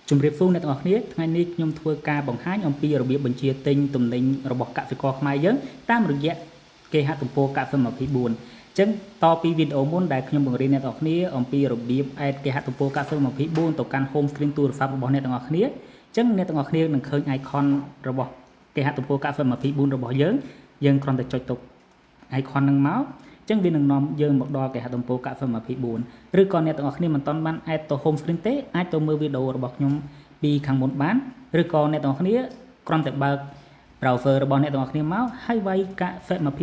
ជំរាបសួរអ្នកទាំងអស់គ្នាថ្ងៃនេះខ្ញុំធ្វើការបង្ហាញអំពីរបៀបបញ្ជាទិញទំនិញរបស់កសិករខ្មែរយើងតាមរយៈគេហទំព័រកាក់24អញ្ចឹងតពីវីដេអូមុនដែលខ្ញុំបង្រៀនអ្នកទាំងអស់គ្នាអំពីរបៀប add គេហទំព័រកាក់24ទៅកាន់ home screen ទូរស័ព្ទរបស់អ្នកទាំងអស់គ្នាអញ្ចឹងអ្នកទាំងអស់គ្នានឹងឃើញ icon របស់គេហទំព័រកាក់24របស់យើងយើងគ្រាន់តែចុចទៅ icon ហ្នឹងមកអញ្ចឹងវានឹងនាំយើងមកដល់គេហទំព័រកាក់24ឬក៏អ្នកទាំងអស់គ្នាមិនទាន់បាន add ទៅ home screen ទេអាចទៅមើលវីដេអូរបស់ខ្ញុំពីខាងមុនបានឬក៏អ្នកទាំងអស់គ្នាគ្រាន់តែបើក browser របស់អ្នកទាំងអស់គ្នាមកហើយវាយកាក់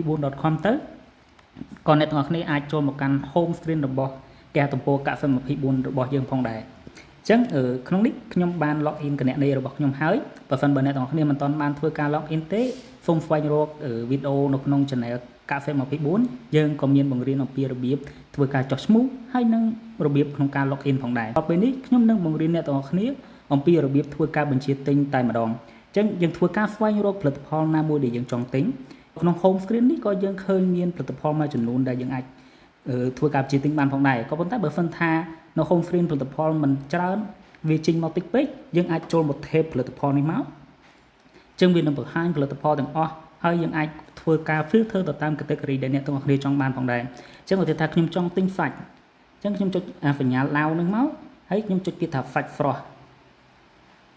24.com ទៅក៏អ្នកទាំងអស់គ្នាអាចចូលមកកាន់ home screen របស់គេហទំព័រកាក់24របស់យើងផងដែរអញ្ចឹងក្នុងនេះខ្ញុំបាន log in គណនីរបស់ខ្ញុំហើយបើសិនបើអ្នកទាំងអស់គ្នាមិនទាន់បានធ្វើការ log in ទេសូមស្វែងរកវីដេអូនៅក្នុង channel កាហ្វេ24យើងក៏មានបង្រៀនអំពីរបៀបធ្វើការចុះឈ្មោះហើយនិងរបៀបក្នុងការ log in ផងដែរដល់ពេលនេះខ្ញុំនឹងបង្រៀនអ្នកទាំងអស់គ្នាអំពីរបៀបធ្វើការបញ្ជាទិញតែម្ដងអញ្ចឹងយើងធ្វើការស្វែងរកផលិតផលណាមួយដែលយើងចង់ទិញក្នុង home screen នេះក៏យើងឃើញមានផលិតផលមួយចំនួនដែលយើងអាចធ្វើការបញ្ជាទិញបានផងដែរក៏ប៉ុន្តែបើសិនថានៅ home screen ផលិតផលមិនច្រើនវាចេញមកតិចពេកយើងអាចចូលមក tab ផលិតផលនេះមកអញ្ចឹងវានឹងបង្ហាញផលិតផលទាំងអស់ហើយយើងអាចធ្វើការ filter ទៅតាម category ដែលអ្នកទាំងអស់គ្នាចង់បានផងដែរអញ្ចឹងឧទាហរណ៍ថាខ្ញុំចង់ទិញសាច់អញ្ចឹងខ្ញុំចុចអាសញ្ញាឡាវនឹងមកហើយខ្ញុំចុចពាក្យថាសាច់ស្រស់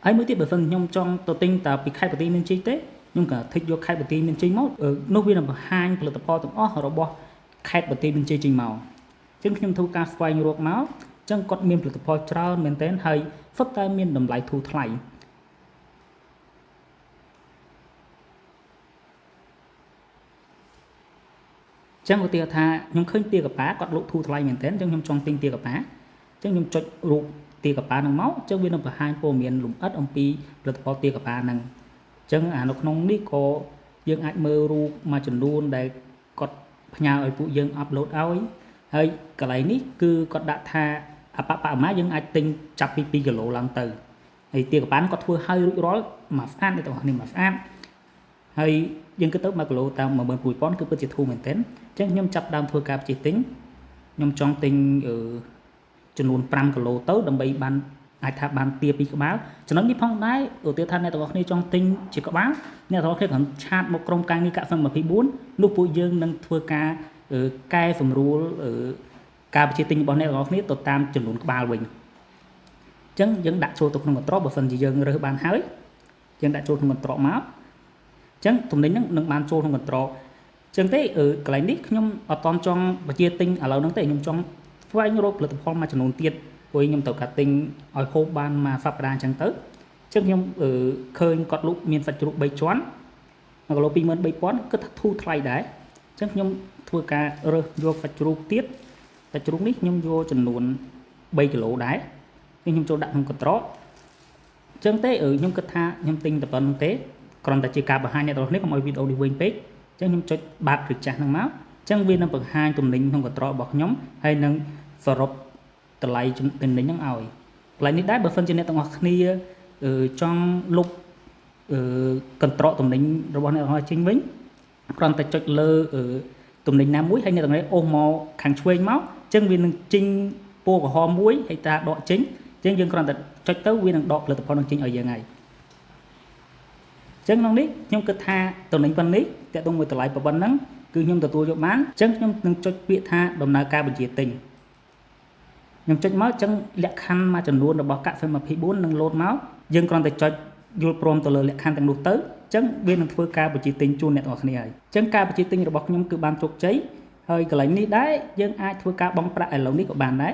ហើយមួយទៀតបើសិនខ្ញុំចង់ទៅទិញតែពីខេត្តបន្ទាយមានជ័យទេខ្ញុំក៏ tick យកខេត្តបន្ទាយមានជ័យមកនោះវានឹងបង្ហាញផលិតផលទាំងអស់របស់ខេត្តបន្ទាយមានជ័យចេញមកអញ្ចឹងខ្ញុំធ្វើការស្វែងរកមកអញ្ចឹងគាត់មានផលិតផលច្រើនមែនទែនហើយសុទ្ធតែមានតម្លៃធូរថ្លៃចឹងឧទាហរណ៍ថាខ្ញុំឃើញទាកប៉ាគាត់លក់ធូរថ្លៃមែនទែនអញ្ចឹងខ្ញុំចង់ទិញទាកប៉ាអញ្ចឹងខ្ញុំចុចរូបទាកប៉ាហ្នឹងមកអញ្ចឹងវានឹងបង្ហាញព័ត៌មានលម្អិតអំពីផលិតផលទាកប៉ាហ្នឹងអញ្ចឹងអានៅក្នុងនេះក៏យើងអាចមើលរូបមួយចំនួនដែលគាត់ផ្ញើឲ្យពួកយើង upload ឲ្យហើយកន្លែងនេះគឺគាត់ដាក់ថាអបបអមាយើងអាចទិញចាប់ពី2គីឡូឡើងទៅហើយទាកប៉ាគាត់ធ្វើឲ្យរួចរាល់មួយស្អាតអ្នកទាំងអស់គ្នាមួយស្អាតហើយយើងគិតទៅ1គីឡូតាម16000គឺពិតជាធូរមែនទែនអញ្ចឹងខ្ញុំចាប់ដើមធ្វើការបញ្ជាទិញខ្ញុំចង់ទិញចំនួន5គីឡូទៅដើម្បីបានអាចថាបានទាពីក្បាលចំណុចនេះផងដែរឧទាហរណ៍ថាអ្នកទាំងអស់គ្នាចង់ទិញជាក្បាលអ្នកទាំងអស់គ្នាគ្រាន់ chat មកក្រុមការងារកាក់24នោះពួកយើងនឹងធ្វើការកែសម្រួលការបញ្ជាទិញរបស់អ្នកទាំងអស់គ្នាទៅតាមចំនួនក្បាលវិញអញ្ចឹងយើងដាក់ចូលទៅក្នុងកន្ត្រកបើសិនជាយើងរើសបានហើយយើងដាក់ចូលក្នុងកន្ត្រកមកអញ្ចឹងទំនិញហ្នឹងនឹងបានចូលក្នុងកន្ត្រកចឹងទេកន្លែងនេះខ្ញុំអត់តន់ចង់បញ្ជាទិញឥឡូវហ្នឹងទេខ្ញុំចង់ស្វែងរកផលិតផលមួយចំនួនទៀតព្រោះខ្ញុំត្រូវការទិញឲ្យហូបបានមួយសប្តាហ៍អញ្ចឹងទៅអញ្ចឹងខ្ញុំឃើញគាត់លក់មានសាច់ជ្រូក3ជាន់1គីឡូ23000គិតថាធូរថ្លៃដែរអញ្ចឹងខ្ញុំធ្វើការរើសយកសាច់ជ្រូកទៀតសាច់ជ្រូកនេះខ្ញុំយកចំនួន3គីឡូដែរខ្ញុំចូលដាក់ក្នុងកន្ត្រកអញ្ចឹងទេខ្ញុំគិតថាខ្ញុំទិញតែប៉ុណ្្នឹងទេគ្រាន់តែជាការបង្ហាញអ្នកទាំងអស់គ្នាកុំឲ្យវីដេអូនេះវែងពេកអញ្ចឹងខ្ញុំចុចបាតឬចាស់ហ្នឹងមកអញ្ចឹងវានឹងបង្ហាញទំនិញក្នុងកន្ត្រករបស់ខ្ញុំហើយនឹងសរុបតម្លៃទំនិញហ្នឹងឲ្យកន្លែងនេះដែរបើសិនជាអ្នកទាំងអស់គ្នាចង់លុបកន្ត្រកទំនិញរបស់អ្នកទាំងអស់ចេញវិញគ្រាន់តែចុចលើទំនិញណាមួយហើយអ្នកទាំងនេះអូសមកខាងឆ្វេងមកអញ្ចឹងវានឹងចេញពណ៌ក្រហមមួយហើយតាដកចេញអញ្ចឹងយើងគ្រាន់តែចុចទៅវានឹងដកផលិតផលនឹងចេញឲ្យយើងហើយចឹងក្នុងនេះខ្ញុំគិតថាតំណែងប៉ុណ្នេះតកតងមួយតម្លៃប៉ុណ្ណឹងគឺខ្ញុំទទួលយកបានអញ្ចឹងខ្ញុំនឹងចុចពាក្យថាដំណើរការបញ្ជាទិញខ្ញុំចុចមកអញ្ចឹងលក្ខខណ្ឌមួយចំនួនរបស់កាក់24នឹងលោតមកយើងគ្រាន់តែចុចយល់ព្រមទៅលើលក្ខខណ្ឌទាំងនោះទៅអញ្ចឹងវានឹងធ្វើការបញ្ជាទិញជូនអ្នកទាំងអស់គ្នាហើយអញ្ចឹងការបញ្ជាទិញរបស់ខ្ញុំគឺបានជោគជ័យហើយកន្លែងនេះដែរយើងអាចធ្វើការបង់ប្រាក់ឥឡូវនេះក៏បានដែរ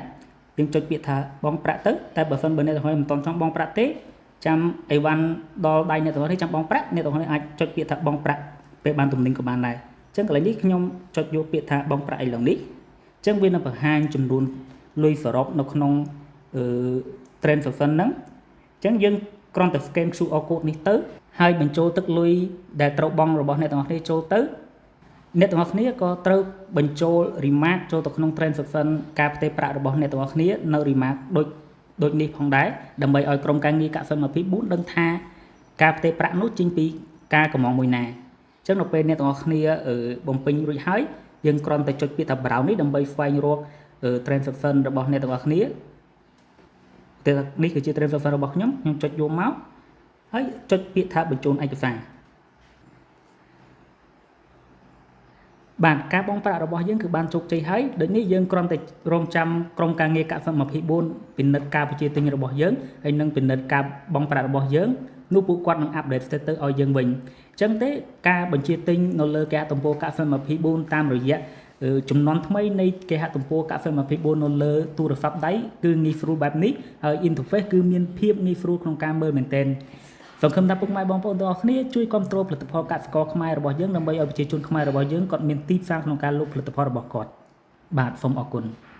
យើងចុចពាក្យថាបង់ប្រាក់ទៅតែបើសិនបើអ្នកទាំងអស់មិនទាន់ចង់បង់ប្រាក់ទេចាំអីវ៉ាន់ដល់ដៃអ្នកទាំងអស់នេះចាំបង់ប្រាក់អ្នកទាំងអស់នេះអាចចុចពាក្យថាបង់ប្រាក់ពេលបានទំនិញក៏បានដែរអញ្ចឹងកន្លែងនេះខ្ញុំចុចយកពាក្យថាបង់ប្រាក់ឥឡូវនេះអញ្ចឹងវានឹងបង្ហាញចំនួនលុយសរុបនៅក្នុងអឺ transaction ហ្នឹងអញ្ចឹងយើងគ្រាន់តែ scan QR code នេះទៅហើយបញ្ចូលទឹកលុយដែលត្រូវបង់របស់អ្នកទាំងអស់គ្នាចូលទៅអ្នកទាំងអស់គ្នាក៏ត្រូវបញ្ចូល remark ចូលទៅក្នុង transaction ការផ្ទេរប្រាក់របស់អ្នកទាំងអស់គ្នានៅ remark ដូចដូចនេះផងដែរដើម្បីឲ្យក្រុមការងារកាក់សិន24ដឹងថាការផ្ទេរប្រាក់នោះចេញពីការកម្មងមួយណាអញ្ចឹងដល់ពេលអ្នកទាំងអស់គ្នាបំពេញរួចហើយយើងគ្រាន់តែចុចពាក្យថា browse នេះដើម្បីស្វែងរក transaction របស់អ្នកទាំងអស់គ្នា តែនេះគឺជា transfer fund របស់ខ្ញុំខ្ញុំចុចយកមកហើយចុចពាក្យថាបញ្ជូនឯកសារបាទការបង់ប្រាក់របស់យើងគឺបានជោគជ័យហើយដូចនេះយើងគ្រាន់តែរងចាំក្រុមការងារកាក់24ពិនិត្យការបញ្ជាទិញរបស់យើងហើយនិងពិនិត្យការបង់ប្រាក់របស់យើងនោះពួកគាត់នឹង update status ឲ្យយើងវិញអញ្ចឹងទេការបញ្ជាទិញនៅលើគេហទំព័រកាក់24តាមរយៈចំនួនថ្មីនៃគេហទំព័រកាក់24នៅលើទូរស័ព្ទដៃគឺងាយស្រួលបែបនេះហើយ interface គឺមានភាពងាយស្រួលក្នុងការមើលមែនទែនសង្ឃឹមថាពុកម៉ែបងប្អូនទាំងអស់គ្នាជួយគាំទ្រផលិតផលកសិករខ្មែររបស់យើងដើម្បីឲ្យប្រជាជនខ្មែររបស់យើងគាត់មានទីផ្សារក្នុងការលក់ផលិតផលរបស់គាត់បាទសូមអរគុណ។